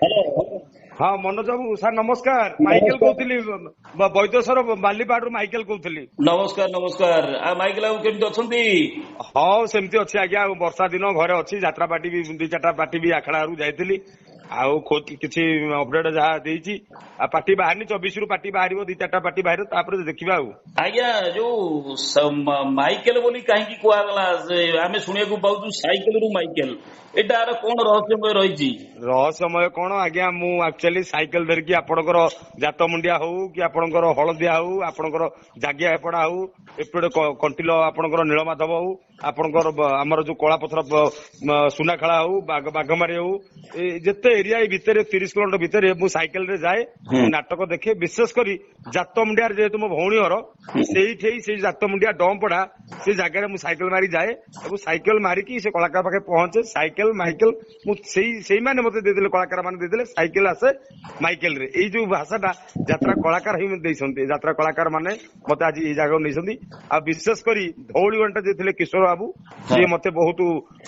Hello. ହଁ ମନୋଜ ବାବୁ, sir ନମସ୍କାର। Michael କହୁଥିଲି, ବୈଦେଶ୍ୱର ବାଲିପାହାଡରୁ ମାଇକେଲ କହୁଥିଲି। ନମସ୍କାର ନମସ୍କାର। ଆଉ ମାଇକେଲ ବାବୁ, କେମିତି ଅଛନ୍ତି? ହଁ, ସେମିତି ଅଛି ଆଜ୍ଞା। ଆଉ ବର୍ଷା ଦିନ, ଘରେ ଅଛି। ଯାତ୍ରା ପାର୍ଟି ବି ଦି ଚାରିଟା ପାର୍ଟି ବି ଆଖଡାରୁ ଯାଇଥିଲି, ଆଉ କିଛି ଅପଡେଟ ଯାହା ଦେଇଛି। ଆଉ ପାର୍ଟି ବାହାରିନି, 24ରୁ ପାର୍ଟି ବାହାରିବ, ଦି ଚାରିଟା ପାର୍ଟି ବାହାରିବ, ତାପରେ ଦେଖିବା। ଆଉ ଆଜ୍ଞା, ଯୋଉ ମାଇକେଲ ବୋଲି କାହିଁକି କୁହାଗଲା? ଆମେ ଶୁଣିବାକୁ ପାଉଛୁ ସାଇକେଲରୁ ମାଇକେଲ, ଏଟାର କଣ ରହସ୍ୟମୟ ରହିଛି? ରହସ୍ୟମୟ କଣ ଆଜ୍ଞା, ମୁଁ ଆକ୍ଚୁଆଲି ସାଇକେଲ ଧରିକି ଆପଣଙ୍କର ଜାତମୁଣ୍ଡିଆ ହଉ କି ଆପଣଙ୍କର ହଳଦିଆ ହଉ, ଆପଣଙ୍କର ଜାଗିଆପଡା ହଉ, ଏପଟେ କଣ୍ଟିଲ ଆପଣଙ୍କର ନୀଳମାଧବ ହଉ, ଆପଣଙ୍କର ଆମର ଯୋଉ କଳାପଥର ସୁନାଖେଳା ହଉ, ବାଘମାରି ହଉ, ଯେତେ ଏରିଆ ଏଇ ଭିତରେ 30 କିଲୋମିଟର ଭିତରେ ମୁଁ ସାଇକେଲରେ ଯାଏ, ନାଟକ ଦେଖେ। ବିଶେଷ କରି ଜାତମୁଣ୍ଡିଆରେ ଯେହେତୁ ମୋ ଭଉଣୀ ଘର, ସେଇଠି ସେଇ ଜାତମୁଣ୍ଡିଆ ଡମ୍ପଡା ସେ ଜାଗାରେ ମୁଁ ସାଇକେଲ ମାରି ଯାଏ ଏବଂ ସାଇକେଲ ମାରିକି ସେ କଳାକାର ପାଖରେ ପହଞ୍ଚେ। ସାଇକେଲ ମାଇକେଲ ମୁଁ ସେଇ ସେଇମାନେ ମତେ ଦେଇଦେଲେ, କଳାକାର ମାନେ ଦେଇଦେଲେ, ସାଇକେଲ ଆସେ ମାଇକେଲରେ। ଏଇ ଯୋଉ ଭାଷାଟା ଯାତ୍ରା କଳାକାର ହିଁ ଦେଇଛନ୍ତି, ଯାତ୍ରା କଳାକାର ମାନେ ମତେ ଆଜି ଏଇ ଜାଗାକୁ ନେଇଛନ୍ତି। ଆଉ ବିଶେଷ କରି ଧଉଳି ଘଣ୍ଟା ଯିଏ ଥିଲେ କିଶୋର ବାବୁ, ସିଏ ମତେ ବହୁତ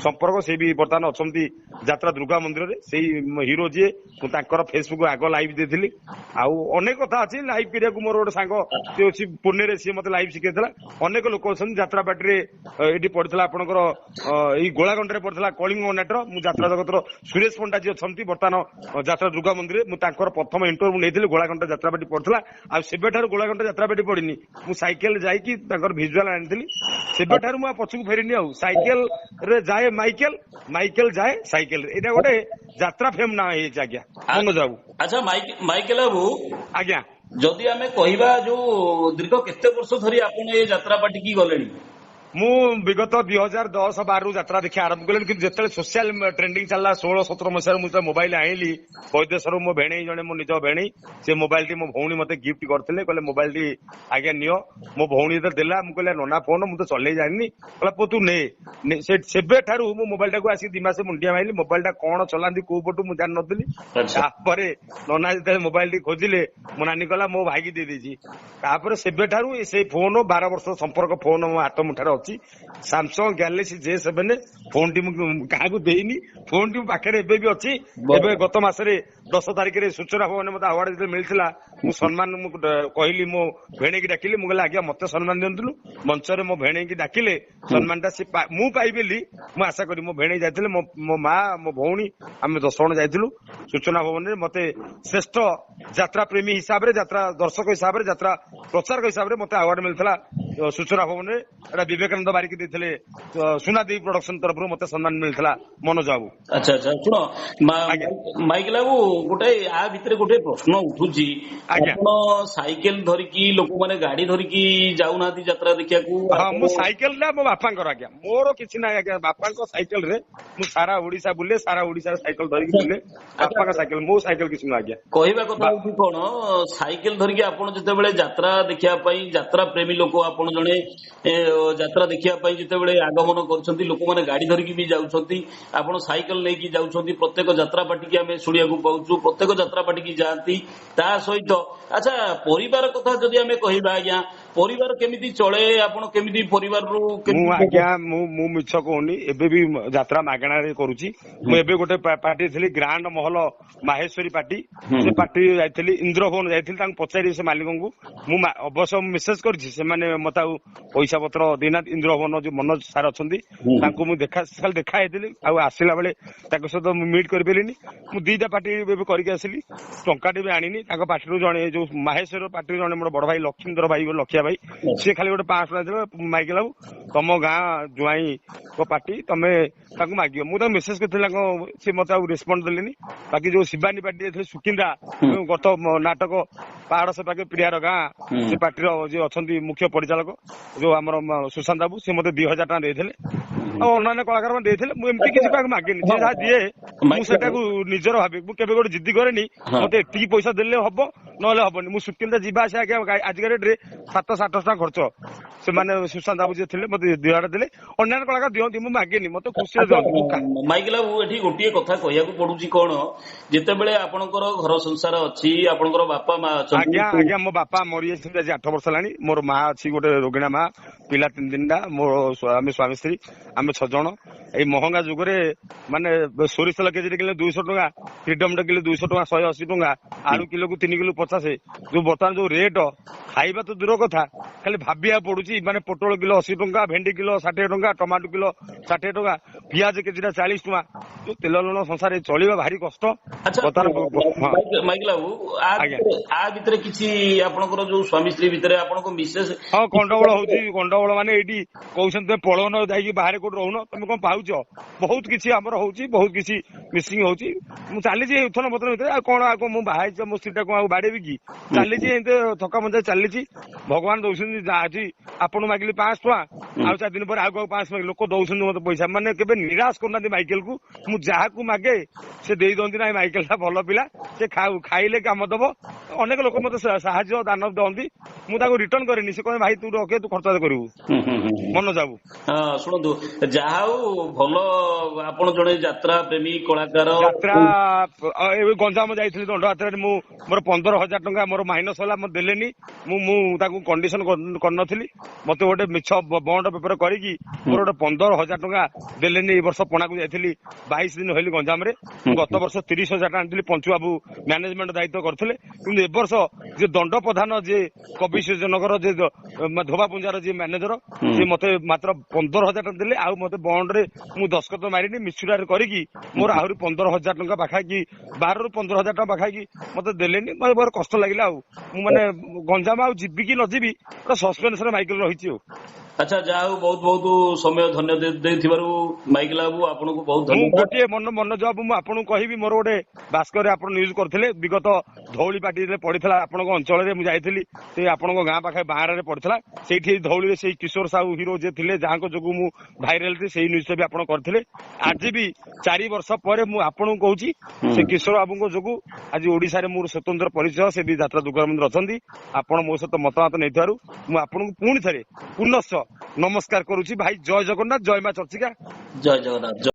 ସମ୍ପର୍କ। ସେ ବି ବର୍ତ୍ତମାନ ଅଛନ୍ତି ଯାତ୍ରା ଦୁର୍ଗା ମନ୍ଦିରରେ। ସେଇ ହିରୋ ଯିଏ, ମୁଁ ତାଙ୍କର ଫେସବୁକ୍ ଆଗ ଲାଇଭ୍ ଦେଇଥିଲି। ଆଉ ଅନେକ କଥା ଅଛି ଲାଇଭ୍ କରିବାକୁ। ମୋର ଗୋଟେ ସାଙ୍ଗ ସିଏ ଅଛି ପୁନେରେ, ସିଏ ମତେ ଲାଇଭ୍ ଶିଖେଇଥିଲା। ଅନେକ ଲୋକ ଅଛନ୍ତି। ଯାତ୍ରା ପାର୍ଟିରେ ଏଇଠି ପଡିଥିଲା ଆପଣଙ୍କର ଏଇ ଗୋଳାଗଣ୍ଡରେ ପଡିଥିଲା କଳିଙ୍ଗ ନାଟର। ମୁଁ ଯାତ୍ରା ଜଗତର ସୁରେଶ ପଣ୍ଡା ଯିଏ ଅଛନ୍ତି ବର୍ତ୍ତମାନ ଯାତ୍ରା ଦୁର୍ଗା ମନ୍ଦିରରେ, ମୁଁ ତାଙ୍କର ପ୍ରଥମ ଇଣ୍ଟରଭ୍ୟୁ ନେଇଥିଲି। ଗୋଳାଗଣ୍ଡ ଯାତ୍ରା ପାର୍ଟି ପଡିଥିଲା, ଆଉ ସେବେଠାରୁ ଗୋଳାଗଣ୍ଡ ଯାତ୍ରା ପାର୍ଟି ପଡିନି, ମୁଁ ସାଇକେଲ ଯାଇକି ତାଙ୍କର ଭିଜୁଆଲ ଆଣିଥିଲି। ସେବେଠାରୁ ମୁଁ ଆଉ ପଛକୁ ଫେରିନି। ଆଉ ସାଇକେଲ ରେ ଯାଏ ମାଇକେଲ, ମାଇକେଲ ଯାଏ ସାଇକେଲରେ, ଏଇଟା ଗୋଟେ ଯାତ୍ରା ଫେମ୍ ନାଁ ହେଇଯାଇଛି ଆଜ୍ଞା ମନୋଜ ବାବୁ। ଆଚ୍ଛା ମାଇକେଲ ବାବୁ। ଆଜ୍ଞା। ଯଦି ଆମେ କହିବା, ଯୋଉ ଦୀର୍ଘ କେତେ ବର୍ଷ ଧରି ଆପଣ ଏ ଯାତ୍ରା ପାର୍ଟିକି ଗଲେଣି? ମୁଁ ବିଗତ 2010 12ରୁ ଯାତ୍ରା ଦେଖିବା ଆରମ୍ଭ କଲିଣି, କିନ୍ତୁ ଯେତେବେଳେ ସୋସିଆଲ ଟ୍ରେଣ୍ଡିଂ ଚାଲିଲା 16 17 ମସିହାରେ ମୁଁ ଯେତେବେଳେ ମୋବାଇଲ ଆଣିଲି ବୈଦେଶ୍ୱର, ମୋ ଭେଣେଇ ଜଣେ, ମୋ ନିଜ ଭେଣେଇ, ସେ ମୋବାଇଲଟି ମୋ ଭଉଣୀ ମତେ ଗିଫ୍ଟ କରିଥିଲେ। କହିଲେ, ମୋବାଇଲଟି ଆଜ୍ଞା ନିଅ। ମୋ ଭଉଣୀ ଯେତେବେଳେ ଦେଲା, ମୁଁ କହିଲି, ନନା ଫୋନ ମୁଁ ତ ଚଲେଇ ଜାଣିନି। କହିଲା, ପୁଅ ତୁ ନେ। ସେବେଠାରୁ ମୁଁ ମୋବାଇଲଟାକୁ ଆସିକି 2 ମାସ ମୁଣ୍ଡିଆ ମାଇଲି, ମୋବାଇଲଟା କଣ ଚଲାନ୍ତି କୋଉ ପଟୁ ମୁଁ ଜାଣିନଥିଲି। ତାପରେ ନନା ଯେତେବେଳେ ମୋବାଇଲଟି ଖୋଜିଲେ, ମୋ ନାନୀ କହିଲା ମୋ ଭାଇକି ଦେଇଦେଇଛି। ତାପରେ ସେବେଠାରୁ ସେଇ ଫୋନ, 12 ବର୍ଷ ସମ୍ପର୍କ ଫୋନ ମୋ ହାତ ମୁଠାରେ ଅଛି, ସାମସଙ୍ଗ ଗ୍ୟାଲେକ୍ସି ଜେ7 ଫୋନଟି। ମୁଁ କାହାକୁ ଦେଇନି, ଫୋନଟି ମୋ ପାଖରେ ଏବେ ବି ଅଛି। ଏବେ ଗତ ମାସରେ 10 ତାରିଖରେ ସୂଚନା ଭବନ ମତେ ଆୱାର୍ଡ ଯେତେବେଳେ ମିଳିଥିଲା, ମୁଁ ସମ୍ମାନ ମୁଁ କହିଲି, ମୋ ଭେଣେଇକି ଡାକିଲି। ମୁଁ କହିଲି, ଆଜ୍ଞା ମତେ ସମ୍ମାନ ଦିଅନ୍ତୁନୁ ମଞ୍ଚରେ। ମୋ ଭେଣେଇକି ଡାକିଲେ, ସମ୍ମାନଟା ସେ ମୁଁ ପାଇବି ମୁଁ ଆଶା କରି। ମୋ ଭେଣେଇ ଯାଇଥିଲେ, ମୋ ମା, ମୋ ଭଉଣୀ, ଆମେ 10 ଜଣ ଯାଇଥିଲୁ ସୂଚନା ଭବନରେ। ମତେ ଶ୍ରେଷ୍ଠ ଯାତ୍ରା ପ୍ରେମୀ ହିସାବରେ, ଯାତ୍ରା ଦର୍ଶକ ହିସାବରେ, ଯାତ୍ରା ପ୍ରଚାରକ ହିସାବରେ ମତେ ଆୱାର୍ଡ ମିଳିଥିଲା ସୂଚନା ଭବନରେ। ଏଟା ବିବେକାନନ୍ଦ ବାରିକ ଦେଇଥିଲେ, ସୁନାଦେବୀ ପ୍ରଡକ୍ସନ ତରଫରୁ ମତେ ସମ୍ମାନ ମିଳିଥିଲା ମନୋଜ ବାବୁ। ଆଚ୍ଛା, ଶୁଣ ମାଇକେଲ ବାବୁ, ଗୋଟେ ଆ ଭିତରେ ଗୋଟେ ପ୍ରଶ୍ନ ଉଠୁଛି। ଆପଣ ସାଇକେଲ ଧରିକି, ଲୋକମାନେ ଗାଡି ଧରିକି ଯାଉନାହାନ୍ତି ଯାତ୍ରା ଦେଖିବାକୁ? ହଁ, ମୁଁ ସାଇକେଲ ଟା ମୋ ବାପାଙ୍କର ଆଜ୍ଞା, ମୋର କିଛି ନାହିଁ ଆଜ୍ଞା। ବାପାଙ୍କ ସାଇକେଲ ରେ ମୁଁ ସାରା ଓଡିଶା ବୁଲେ, ସାରା ଓଡିଶାରେ ସାଇକେଲ ଧରିକି ବୁଲେ। ବାପାଙ୍କ ସାଇକେଲ, ମୋ ସାଇକେଲ କିଛି ନୁହଁ ଆଜ୍ଞା। କହିବା କଥା ହଉଛି କଣ, ସାଇକେଲ ଧରିକି ଆପଣ ଯେତେବେଳେ ଯାତ୍ରା ଦେଖିବା ପାଇଁ, ଯାତ୍ରା ପ୍ରେମୀ ଲୋକ ଆପଣ ଜଣେ, ଯାତ୍ରା ଦେଖିବା ପାଇଁ ଯେତେବେଳେ ଆଗମନ କରୁଛନ୍ତି, ଲୋକମାନେ ଗାଡି ଧରିକି ବି ଯାଉଛନ୍ତି, ଆପଣ ସାଇକେଲ ନେଇକି ଯାଉଛନ୍ତି। ପ୍ରତ୍ୟେକ ଯାତ୍ରା ପାର୍ଟିକି ଆମେ ଶୁଣିବାକୁ ପାଉଛୁ, ପ୍ରତ୍ୟେକ ଯାତ୍ରା ପାର୍ଟିକି ଯାଆନ୍ତି। ତା ସହିତ ଆଚ୍ଛା, ପରିବାର କଥା ଯଦି ଆମେ କହିବା ଆଜ୍ଞା, ପରିବାର କେମିତି ଚଳେ? ଆପଣ କେମିତି ପରିବାରରୁ? ମୁଁ ଆଜ୍ଞା, ମୁଁ ମିଛ କହୁନି, ଏବେ ବି ଯାତ୍ରା ମାଗଣାରେ କରୁଛି। ମୁଁ ଏବେ ଗୋଟେ ପାର୍ଟି ଥିଲି, ଗ୍ରାଣ୍ଡ ମହଲ ମାହେଶ୍ୱରୀ ପାର୍ଟି, ସେ ପାର୍ଟି ଯାଇଥିଲି, ଇନ୍ଦ୍ରଭବନ ଯାଇଥିଲି। ତାଙ୍କୁ ପଚାରି ସେ ମାଲିକଙ୍କୁ ମୁଁ ଅବଶ୍ୟ ମେସେଜ କରିଛି, ସେମାନେ ମତେ ଆଉ ପଇସା ପତ୍ର ଦେଇନାହାନ୍ତି। ଇନ୍ଦ୍ରଭବନ ଯୋଉ ମନୋଜ ସାର୍ ଅଛନ୍ତି, ତାଙ୍କୁ ମୁଁ ଦେଖା ଖାଲି ଦେଖା ହେଇଥିଲି, ଆଉ ଆସିଲା ବେଳେ ତାଙ୍କ ସହିତ ମୁଁ ମିଟ୍ କରିପାରିଲିନି। ମୁଁ ଦିଟା ପାର୍ଟି ଏବେ କରିକି ଆସିଲି, ଟଙ୍କାଟେ ବି ଆଣିନି। ତାଙ୍କ ପାର୍ଟିରୁ ଜଣେ, ଯୋଉ ମାହେଶ୍ୱର ପାର୍ଟିରୁ ଜଣେ ମୋର ବଡ ଭାଇ ଲକ୍ଷ୍ମୀଧର ଭାଇ, ଲଖିଆ ଭାଇ, ସିଏ ଖାଲି ଗୋଟେ 500 ଟଙ୍କା ଦେଲେ, ମାଇକେଲ ବାବୁ ତମ ଗାଁ ଜୁଆଇଁଙ୍କ ପାର୍ଟି, ତମେ ତାଙ୍କୁ ମାଗିବ। ମୁଁ ତାଙ୍କୁ ମେସେଜ କରିଥିଲି ତାଙ୍କ, ସେ ମତେ ଆଉ ରେସ୍ପଣ୍ଡ ଦେଲେନି। ବାକି ଯୋଉ ଶିବାନୀ ପାର୍ଟି ଯାଇଥିଲେ ସୁକିନ୍ଦା, ଗତ ନାଟକ ପାହାଡ ସେ ପାଖେ ପ୍ରିୟାର ଗାଁ, ସେ ପାର୍ଟିର ଯିଏ ଅଛନ୍ତି ମୁଖ୍ୟ ପରିଚାଳକ ଯୋଉ ଆମର ସୁଶାନ୍ତ ବାବୁ, ସେ ମତେ 2000 ଟଙ୍କା ଦେଇଥିଲେ, ଆଉ ଅନ୍ୟାନ୍ୟ କଳାକାର ମାନେ ଦେଇଥିଲେ। ମୁଁ ଏମିତି କିଛି କାହାକୁ ମାଗେନି, ଯିଏ ଯାହା ଦିଏ ମୁଁ ସେଟାକୁ ନିଜର ଭାବେ। ମୁଁ କେବେ ଗୋଟେ ଜିଦ୍ଦି କରେନି, ମତେ ଏତିକି ପଇସା ଦେଲେ ହବ। ନହେଲେ ହବନି। ମୁଁ ସୁକିନ୍ଦା ଯିବା ଆସିବା ଆଜ୍ଞା ଆଜିକା ରେଟ୍ ରେ 700 800 ଟଙ୍କା ଖର୍ଚ୍ଚ। ସେମାନେ ସୁଶାନ୍ତ ବାବୁ ଯିଏ ଥିଲେ ମତେ 2000 ଦେଲେ, ଅନ୍ୟାନ୍ୟ କଳାକାର ଦିଅନ୍ତି, ମୁଁ ମାଗେନି, ମତେ ଖୁସିରେ ଦିଅନ୍ତି। ମାଇକେଲ ବାବୁ, ଏଠି ଗୋଟିଏ କଥା କହିବାକୁ ପଡୁଛି କଣ, ଯେତେବେଳେ ଆପଣଙ୍କର ଘର ସଂସାର ଅଛି, ଆପଣଙ୍କର ବାପା ମା ଅଛନ୍ତି। ଆଜ୍ଞା ଆଜ୍ଞା, ମୋ ବାପା ମରିଯାଇଛନ୍ତି ଆଜି 8 ବର୍ଷ ହେଲାଣି। ମୋର ମା ଅଛି ଗୋଟେ ରୋଗିଣା ମା, ପିଲା 3 3ଟା, ମୋର ଆମେ ସ୍ୱାମୀ ସ୍ତ୍ରୀ ଆମେ 6 ଜଣ। ଏଇ ମହଙ୍ଗା ଯୁଗରେ ମାନେ ସୋରିଷ ତେଲ କେଜି କିଲୋ 200 ଟଙ୍କା, ଫ୍ରିଡମ ଟା କିଲୋ 200 ଟଙ୍କା, 180 ଟଙ୍କା, ଆଳୁ କିଲୋକୁ 3 କିଲୋ 50। ଯୋଉ ବର୍ତ୍ତମାନ ଯୋଉ ରେଟ, ଖାଇବା ତ ଦୂର କଥା, ଖାଲି ଭାବିବାକୁ ପଡୁଛି। ମାନେ ପୋଟଳ କିଲୋ 80 ଟଙ୍କା, ଭେଣ୍ଡି କିଲୋ 60 ଟଙ୍କା, ଟମାଟୋ କିଲୋ 60 ଟଙ୍କା, ପିଆଜ କେଜିଟା 40 ଟଙ୍କା। ଯୋଉ ତେଲ ଲୁଣ ସଂସାରରେ ଚଳିବା ଭାରି କଷ୍ଟ ବର୍ତ୍ତମାନ। ମାଇକେଲ ବାବୁ, ଆ ଭିତରେ କିଛି ଆପଣଙ୍କର ଯୋଉ ସ୍ୱାମୀ ସ୍ତ୍ରୀ ଭିତରେ ଆପଣଙ୍କ ମିସେସ୍? ହଁ, ଗଣ୍ଡଗୋଳ ହଉଛି। ଗଣ୍ଡଗୋଳ ମାନେ ଏଇଠି କହୁଛନ୍ତି ତମେ ପଳଉନ, ଯାଇକି ବାହାରେ କୋଉଠି ରହୁନ, ତମେ କଣ ପାଉଛ? ବହୁତ କିଛି ଆମର ହଉଛି, ବହୁତ କିଛି ମିସିଂ ହଉଛି। ମୁଁ ଚାଲିଛି ଉତ୍ଥାନ ପତନ ଭିତରେ। ଆଉ କଣ, ଆଉ କଣ, ମୁଁ ବାହା ହେଇଛି, ମୋ ସ୍ତ୍ରୀଟା କଣ ଆଉ ବାଡେଇବି କି? ଚାଲିଛି ଏମିତି ଥକା ମଜା ଚାଲିଛି। ଭଗବାନ ଦଉଛନ୍ତି ଯାହା। ଆଜି ଆପଣ ମାଗିଲି 500 ଟଙ୍କା, ଆଉ 4 ଦିନ ପରେ ଆଉ କାହାକୁ 500 ମାଗିଲି, ଲୋକ ଦଉଛନ୍ତି ମତେ ପଇସା। ମାନେ କେବେ ନିରାଶ କରୁନାହାନ୍ତି ମାଇକେଲକୁ। ମୁଁ ଯାହାକୁ ମାଗେ ସେ ଦେଇ ଦଅନ୍ତି। ନାହିଁ, ମାଇକେଲ ଟା ଭଲ ପିଲା, ସେ ଖାଇଲେ କାମ ଦବ। ଅନେକ ଲୋକ ମତେ ସାହାଯ୍ୟ ଦାନ ଦଅନ୍ତି, ମୁଁ ତାକୁ ରିଟର୍ନ କରେନି। ସେ କହେ ଭାଇ ତୁ ରଖେ, ତୁ ଖର୍ଚ୍ଚ କରିବୁ। ମନୋଜ ବାବୁ, ଶୁଣନ୍ତୁ, ଯାହା ହଉ ଭଲ, ଆପଣ ଜଣେ ଯାତ୍ରା ପ୍ରେମୀ କଳାକାର। ଯାତ୍ରା ଏବେ ଗଞ୍ଜାମ ଯାଇଥିଲି ଦଣ୍ଡଯାତ୍ରାରେ, ମୁଁ ମୋର 15,000 ଟଙ୍କା ମୋର ମାଇନସ ହେଲା, ମତେ ଦେଲେନି। ମୁଁ ତାକୁ କଣ୍ଡିସନ କରିନଥିଲି, ମତେ ଗୋଟେ ମିଛ ବଣ୍ଡ ପେପର କରିକି ମୋର ଗୋଟେ 15,000 ଟଙ୍କା ଦେଲେନି। ଏଇ ବର୍ଷ ପଣାକୁ ଯାଇଥିଲି, 22 ଦିନ ରହିଲି ଗଞ୍ଜାମରେ। ମୁଁ ଗତ ବର୍ଷ 30,000 ଟଙ୍କା ଆଣିଥିଲି, ପଞ୍ଚୁ ବାବୁ ମ୍ୟାନେଜମେଣ୍ଟ ଦାୟିତ୍ୱ କରିଥିଲେ। କିନ୍ତୁ ଏ ବର୍ଷ ଯିଏ ଦଣ୍ଡ ପ୍ରଧାନ, ଯିଏ କବି ନଗର, ଯିଏ ଧୋବା ପୁଞ୍ଜାର ଯିଏ ମ୍ୟାନେଜର, ସିଏ ମତେ ମାତ୍ର 15,000 ଟଙ୍କା ଦେଲେ। ଆଉ ମତେ ବଣ୍ଡରେ ମୁଁ ଦସ୍ତଖତ ମାରିନି, ମିଛୁଟାରେ କରିକି ମୋର ଆହୁରି 15,000 ଟଙ୍କା ପାଖାପାଖି, 12ରୁ 15,000 ଟଙ୍କା ପାଖାପାଖି ମତେ ଦେଲେନି। ମତେ ବହୁତ କଷ୍ଟ ଲାଗିଲା। ଆଉ ମୁଁ ମାନେ ଗଞ୍ଜାମ ଆଉ ଯିବି କି ନ ଯିବି, ପୁରା ସସ୍ପେନ୍ସରେ ମାଇକେଲ ରହିଛି। ଆଉ ଆଚ୍ଛା, ଯାହା ହଉ, ବହୁତ ବହୁତ ସମୟ ଧନ୍ୟ ଦେଇଥିବାରୁ ମାଇକେଲ ବାବୁ ଆପଣଙ୍କୁ ବହୁତ ମୁଁ ଧନ୍ୟବାଦ। ଗୋଟିଏ ମନୋଜ ବାବୁ, ମୁଁ ଆପଣଙ୍କୁ କହିବି, ମୋର ଗୋଟେ ଭାସ୍କରରେ ଆପଣ ନ୍ୟୁଜ କରିଥିଲେ, ବିଗତ ଧଉଳି ପାଟିରେ ପଡିଥିଲା ଆପଣଙ୍କ ଅଞ୍ଚଳରେ, ମୁଁ ଯାଇଥିଲି, ସେ ଆପଣଙ୍କ ଗାଁ ପାଖରେ ବାହାରରେ ପଡିଥିଲା। ସେଇଠି ଧଉଳିରେ ସେଇ କିଶୋର ସାହୁ ହିରୋ ଯିଏ ଥିଲେ, ଯାହାଙ୍କ ଯୋଗୁ ମୁଁ ଭାଇରାଲ ଥିଲି, ସେଇ ନ୍ୟୁଜଟା ବି ଆପଣ କରିଥିଲେ। ଆଜି ବି 4 ବର୍ଷ ପରେ ମୁଁ ଆପଣଙ୍କୁ କହୁଛି, ସେ କିଶୋର ବାବୁଙ୍କ ଯୋଗୁ ଆଜି ଓଡିଶାରେ ମୋର ସ୍ୱତନ୍ତ୍ର ପରିଚୟ। ସେ ବି ଯାତ୍ରା ଦୁର୍ଗା ମନ୍ଦିର ଅଛନ୍ତି। ଆପଣ ମୋ ସହିତ ମତାମତ ନେଇଥିବାରୁ ମୁଁ ଆପଣଙ୍କୁ ପୁଣି ଥରେ ପୁନଶ୍ଚ ନମସ୍କାର କରୁଛି ଭାଇ। ଜୟ ଜଗନ୍ନାଥ, ଜୟ ମା ଚର୍ଚିକା। ଜୟ ଜଗନ୍ନାଥ।